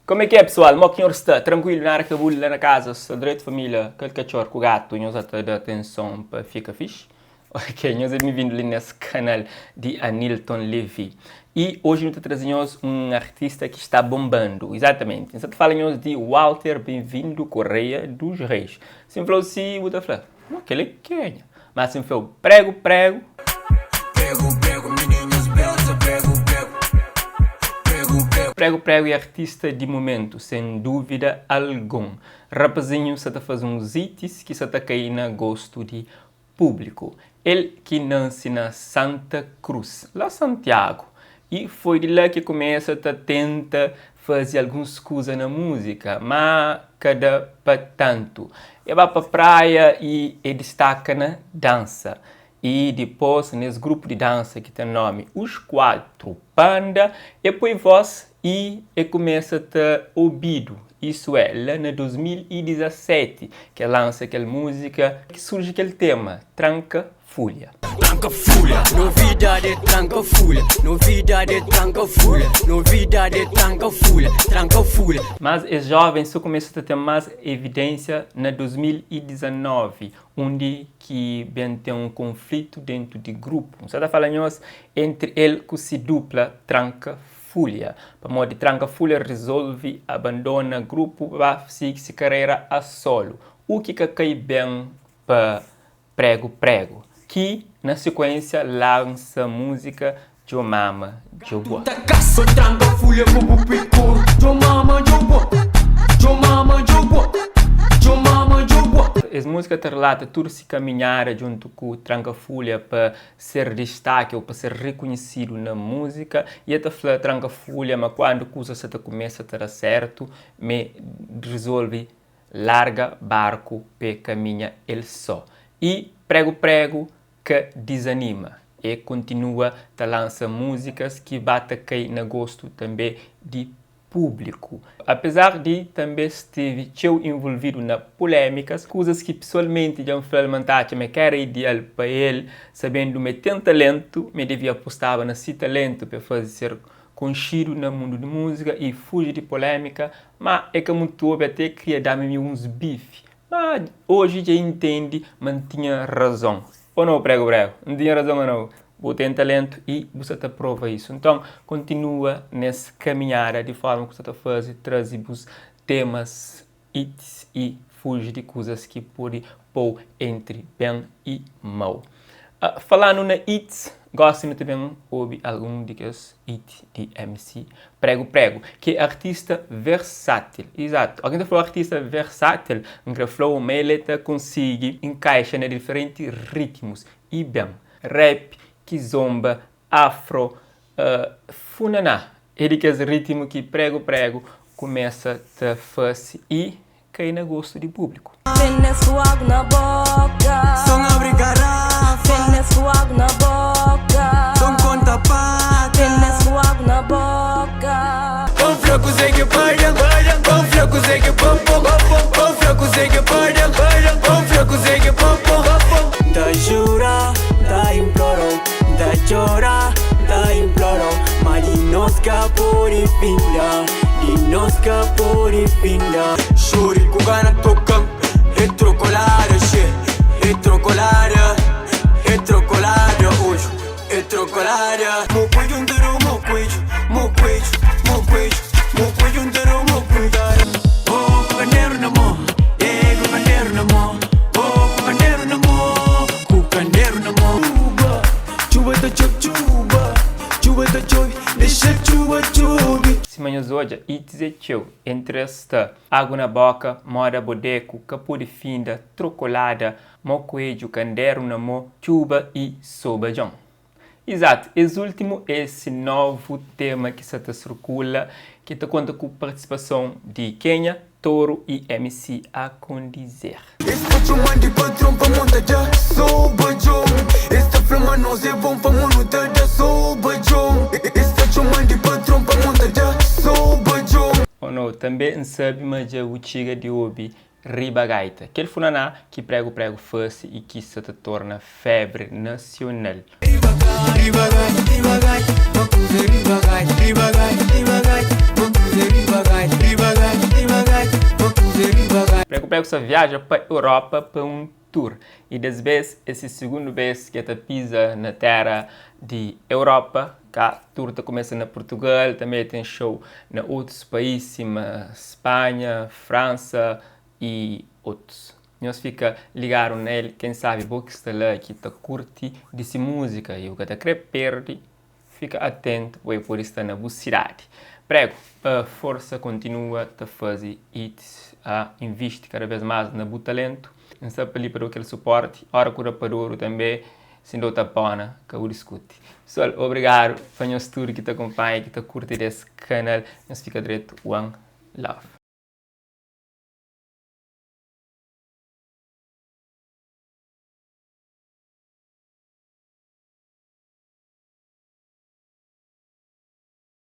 Como é que é pessoal? Mo ki nhor sta? Tranquilo? Nada ka buli la na casa? Sta dreto família? Kel cachorro ku gato nhos ata da atenção pa fica fixe? Ok, nhos é bem-vindo li nesse canal di Anilton Levy. E hoje nu ta traze nhos um artista ki está bombando, exatamente. N sta ta fala nhos di Walter Bem-vindo Correia dos Reis. Si N fla-u si, bu ta fla, Mo kel é kenha? Má si N fla-u pregu, pregu. Pregu, pregu, mininhas belza, pregu, pregu, pregu, pregu. Pregu, pregu é artista di mumentu, sen dúvida algun. Rapazinhu sa ta faze uns hitis ki sa ta kai na gostu di públiku. El ki nanse na Santa Cruz, la Santiagu, i foi di la ki kumesa ta tenta faze alguns kuza na múzika, má ka da pa tantu. E ba pa praia i e distaka na dansa. I dipôs nes grupu di dansa ki ten nómi Os Quatro Panda, e poi vós i e kumesa ta obidu. Isu é, la na 2017 ki el lansa kel múzika ki surji kel tema Tranka Fulha. Tranka fulha, novidade é tranka fulha, novidade é tranka fulha, novidade é tranka fulha, tranka fulha. Mas es joven so kumesa ta ten más evidênsia na 2019, undi ki ben ten un konflitu dentu di grupu. N sa ta fala nhos entri el ku si dupla Tranka Fulha, pamodi Tranka Fulha rizolve abandona grupu pa ba sigi si karera a solu, u ki ka kai ben pa Prego Prego, ki na sikuensia lansa múzika Djo Mama Djo Bua. Ta kasa tranka fulha ku bu pui koru Djo mama djo bua, djo mama djo bua, djo mama djo bua. Es múzika ta rilata tudu si kaminhada djuntu ku Tranka Fulha pa ser distaki ou pa ser rikunhisidu na múzika i e ta fla Tranka Fulha ma kuandu kuza sa ta kumesa ta da sertu me rizolve larga barku pe kaminha el so. I Prego Prego ka dizanima, e kontinua ta lansa múzikas ki ba ta kai na gostu tanbe di públiku. Apezar di tanbe stevi txeu involvidu na pulémikas, kuzas ki pesoalmenti dja N fla-l ma N ta atxa ma ka éra ideal pa el, sabendu ma e ten talentu, ma e devia apostaba na si talentu pa e faze ser konxidu na mundu di múzika i fuji di polémika, ma e ka mutu obi ate e kria da-mi mi uns bifi. Ma oji dja intendi ma N tinha razon. Ô nau, pregu pregu? N tinha razon ô nau? Bu ten talentu i bu sa ta prova isu. Nton, kontinua nes kaminhada di forma ku sa ta faze, traze bus temas, hits i fuji di kuzas ki pode pou entri ben i mau. Falanu na hits, gosi nu ta ben obi algun di kes hit di MC Prego Prego, ki é artista versátil. Izatu, algen ta fla artista versátil, N kre fla-u ma el ta konsigi inkaixa na diferenti ritmus i ben, rap, kizomba, afro, funaná é di kes ritmu ki Prego Prego kumesa ta fase i kai na gostu di públiku. Tene ku agu na boka. Son abri garafa. Tene ku agu na boka. Son konta paka. Tene ku agu na boka. Pon fla kuzê ki perde, pon fla kuzê ki pon pon, pon fla kuzê ki perde, pon fla kuzê ki pon pon. Ta jura, ta imploro, ta txora, ta imploro, ma di nos ka pode finda, di nos ka pode finda. Xuri ku gana toka-m, é trokolada, xe, é trokolada, é trokolada, oju, é trokolada. Mo kuedju N ta da-u mo kuedju, mo kuedju, mo kuedju, mo kuedju N ta da-u mo kuedju. Oh, ku kanderu na mô, eh, ku kanderu na mô, oh, ku kanderu na mô, ku kanderu na mô. Txuba, txuba ta txobe, txuba, txuba ta txobe, dexa txuba txobe. Sima nhos odja, hits é txeu. Entri es sta, Agu na boka, Moda bodeku, Ka pode finda, Trokolada, Mo kuedju, Kanderu na mo, Txuba i Sobadjon. Izatu, es últimu é si novu tema ki sa ta sirkula, ki ta konta ku partisipason di Kenha, Toro i MC Acondizer. Es ta txoman di patron pamo ta da so badjon Es ta fla ma nos é bon pamo nu ta da so badjon Es ta txoman di patron pamo ta da so badjon. Oh no, tanbe N sabe ma dja bu txiga di obi Riba gaita, kel funaná ki Prego Prego fase i ki sa ta torna febre nasional. Prego sta viaja pa Europa pa un tour y des bes é se sigundu bes ki el ta piza na tera di Europa. Ka tour ta kumesa na Portugal, tanbe ten show na otus país sima Spanha, Fransa y otus. Nhos fika ligadu na el, ken sabi bo ki sta la ki ta kurti di si múzika y bu ka ta kre perdi, fika atentu pa el pode sta na bu sidadi. Prego, forsa, kontinua ta faze hits, invisti kada bes más na bu talentu. N sta pa li pa da-u kel suporti, ora ku rapaduru tanbe, si N da-u tapona, ka bu diskuti. Pesoal, obrigadu pa nhos tudu ki ta kunpanha, ki ta kurti des kanal. Nhos fika dretu. One love.